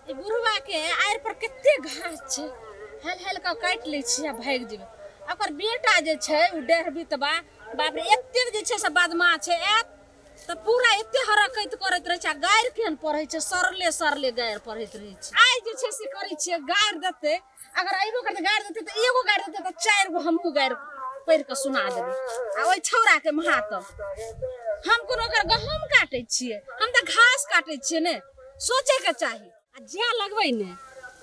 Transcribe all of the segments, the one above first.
ई बुढ़वा के आड़ि पर कते घास छै, हेल हेल कऽ काटि लै छियै आ भागि जेबै। ओकर बेटा जे छै ओ डेढ़ बितबा, बाप रे, एतेक जे छै से बदमाश छै, आयत तऽ पूरा एते हरकत करैत रहै छै आ गारि केहन पढ़ै छै, सड़ले सड़ले गारि पढ़ैत रहै छै। आइ जे छै से करै छियै, गारि देतै, अगर अयबो करतै गारि देतै तऽ एगो गारि देतै तऽ चारि गो हमहूँ गारि पढ़ि कऽ सुना देबै। आ ओहि छौड़ाके महातम, हम कोनो ओकर गहूँम काटै छियै? हम तऽ घास काटै छियै ने, सोचैके चाही। आ जै लगबै ने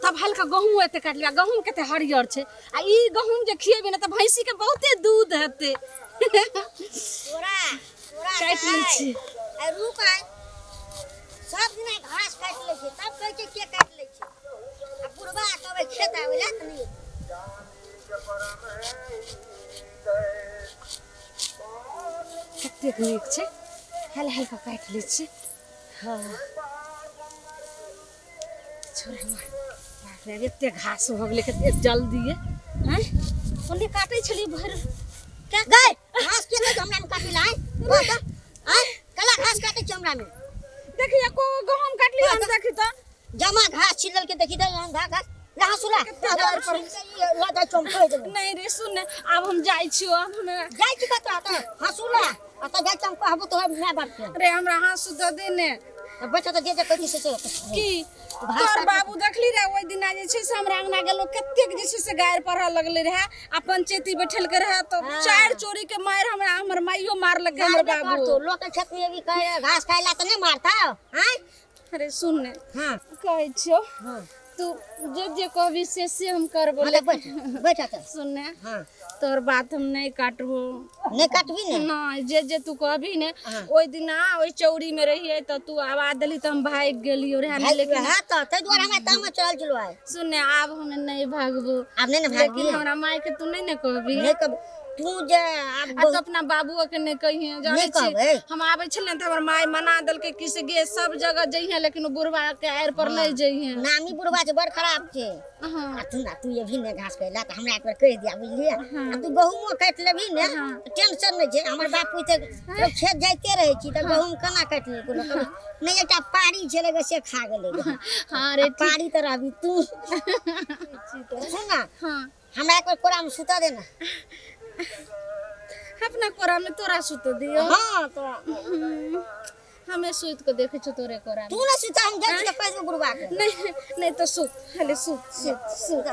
तब हल्का गहूँम एते काटि लेबै, आ गहूँम कते हरियर छै, आ ई गहूँम जे खिएबै ने तऽ भैंसीके बहुते दूध हेतै। तोरा तोरा काटि लै छी। आइ रुक, आइ सब दिना घास काटि लै छै, तब कहै छै के काटि लै छै। आ बुढ़बा कहबै खेत आबै लए तऽ नहि। कतेक नीक छै, हल्का हल्का काटि लै छी। हाँ, छोड़, बाप रे, एते घास भऽ गेलै कते जल्दी। हैं, ओने काटै छलियै भरि। गै, घास के नहि हमरा में काटै ला? आइ कह तऽ, आइ कला घास काटै छै हमरा में? देखिए, को गहूम काटली हम, देखी तऽ जमा घास छिलल के, देखी तऽ अंधा घास ला हंसुला ला जा, चमकै देबै। नहीं रे, सुन, आब हम जाइ छियो, आब हमे जाइ छी कतऽ? तऽ हंसुला अतऽ जाइ छी, हम कहबो तोहर माय बाप के। रे, हमरा हाँसू दऽ दे ने। बच्चा तऽ जे जे कहै छी से की तोर बाबू देखली रे, ओहि दिना जे छै से हमरा अंगना गेलो, कतेक जे छै से गारि पढ़ऽ लगलै रहए आ पंचायती बैठेलकै रहए, तऽ चारि चोरी के मारि हमरा हमर माइयो मारलकै हमर बाबू। लोक के खेत में भी घास खाइ ला तऽ नहि मारता? आँय? अरे सुन ने। हाँ। कहै छियौ। हाँ। तू जे जे कहबी से से हम करबो। हाँ, तऽ बैठ बैठ तऽ। सुन ने। हाँ। तोहर बात हम नहीं काटबो। नहि काटबी ने? नहीं, जे जे तू कहबी ने। हाँ। ओहि दिना ओहि चौरी में रहिए तऽ तू आवाज देली तऽ हम भागि गेलियो रहे ने, लेकिन हाँ, तऽ ताहि दुआरे हमरा तामस चढ़ल छलो आइ। सुन ने, आब हम नहीं भागबो। आब नहि ने भागबी? लेकिन हमरा माय के तू नहीं ने कहबी? नहि कहब। तू जे आब आ तो अपना बाबुओ के नहीं कहिए, जानै नहि छी? कहबै। हम आबै छलियै तऽ हमर माय मना देलकै कि से गे, सब जगह जइहे लेकिन ओ बुढ़वा के आड़ि पर नहीं जइहे। नामी बुढ़वा छै, बड़ खराब छै। हाँ। आ तू ना, तू अभी ने घास कैला तऽ हमरा एक बेर कहि दिया, बुझलियै? आ तू गहूमो काटि लेबही ने तऽ टेंशन नहि छै। हमर बाप तऽ खेत जाइते रहै छी, तऽ गहूम केना काटि लेलकै लोक? नहि, एकटा पारी छलै गे, से खा गेलै गे। हाँ रे, आ ठीक। पारी तऽ रहबी तू। सुन ना। हाँ। हमरा एक बेर कोरामे सुतऽ दे ना। अपना कोरा में तोरा सुत दियो? हाँ, तो हमें सुत के देखे छो तोरे कोरा में। तू ना सुता, हम जाइ छी तऽ कहि देबौ बुढ़वा के। नहीं नहीं, तो सुत, हले सुत सुत सुत।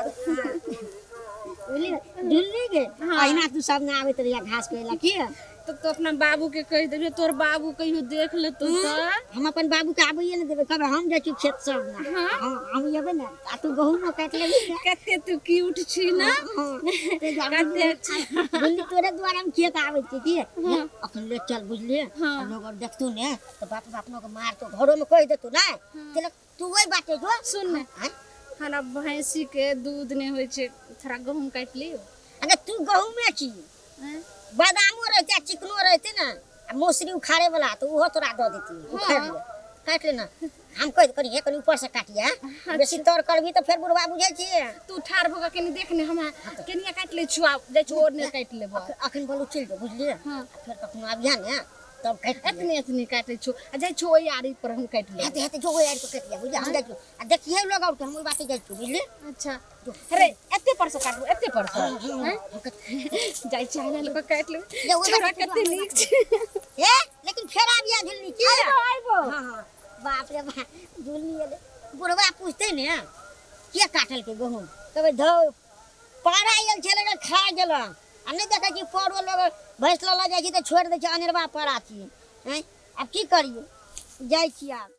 बुझली झुल्ली गे? अहिना तू सब ना आबैत रहिया घास कैला की। तो अपना बाबू के कहि देबे, तोर बाबू कहियो देख लेतो तऽ। हम अपन बाबू के आबैये ने देबै। कब हम जाइ छी खेत सब ना। हाँ। हाँ, हम एबै ने आ तू गहूम काटि लेबही ने। कते तू क्यूट छी ना। हाँ, ताहि दुआरे। कते अच्छा। बुझली, तोरे दुआरे हम खेत आबै छी की। अखन ले चल, बुझलियै? हाँ। आ लोग और देखतू ने तऽ बाप बाप के मारतो, घरो में कहि देतू ना। तेलक तू ओहि बाटे जो। सुन ने। आँय? हमरा भैंसी के दूध नहीं होइ छै, थोड़ा गहूम काटि लियो। अगर तू गहूमे छी, आँय? बादामो रहते आ चिकनो रहते ने आ मौसरी उखाड़े वाला तऽ ओहो तोरा दऽ देती। उखाड़ ले, काटि ले ना। हम कहि करिहे, कनि ऊपर से काटिए, बेसी तर करबी तऽ फेर बुढ़वा बुझै छियै। तू ठाढ़ भऽ कऽ कनि देख ने, हमरा केनिया काटि लै छियौ, आब जाइ छियौ ओने काटि लेबौ। अखन बोलू चलि जो, बुझलियै? हाँ। आ फेर कखनो आबिहे ने तब काटि लिहे। एतने एतने काटै छियौ आ जाइ छियौ ओहि आरी पर हम काटि लेबौ। हेतै हेतै, जो ओहि आरि पर काटि लिहे, बुझलियै? हम जाइ छियौ आ देखिहे लोग और के, हम ओहि बाटे जाइ छियौ, बुझलियै? अच्छा रे, एते पर से काटबो, एते पर से? हैं? जाइ छी, हाल हाल कऽ काटि लेबै। ले, ओहि छोड़ा बाटे। कते नीक छै। ए, लेकिन फेर आबिहे झुलनी की। आइबो, आइबो। हाँ हाँ, बाप रे बाप, झुलनी एलै। बुढ़वा पूछतै ने के काटलकै गहूम, कहबै धौ, पारा आयल छलै ने, खा गेल। आ नहि देखै छी परो लोग भैंस लऽ लऽ जाइ छी तऽ छोड़ि दै छै, अनेरवा पारा छी। आँय, आब की करियै? जाइ छी आब।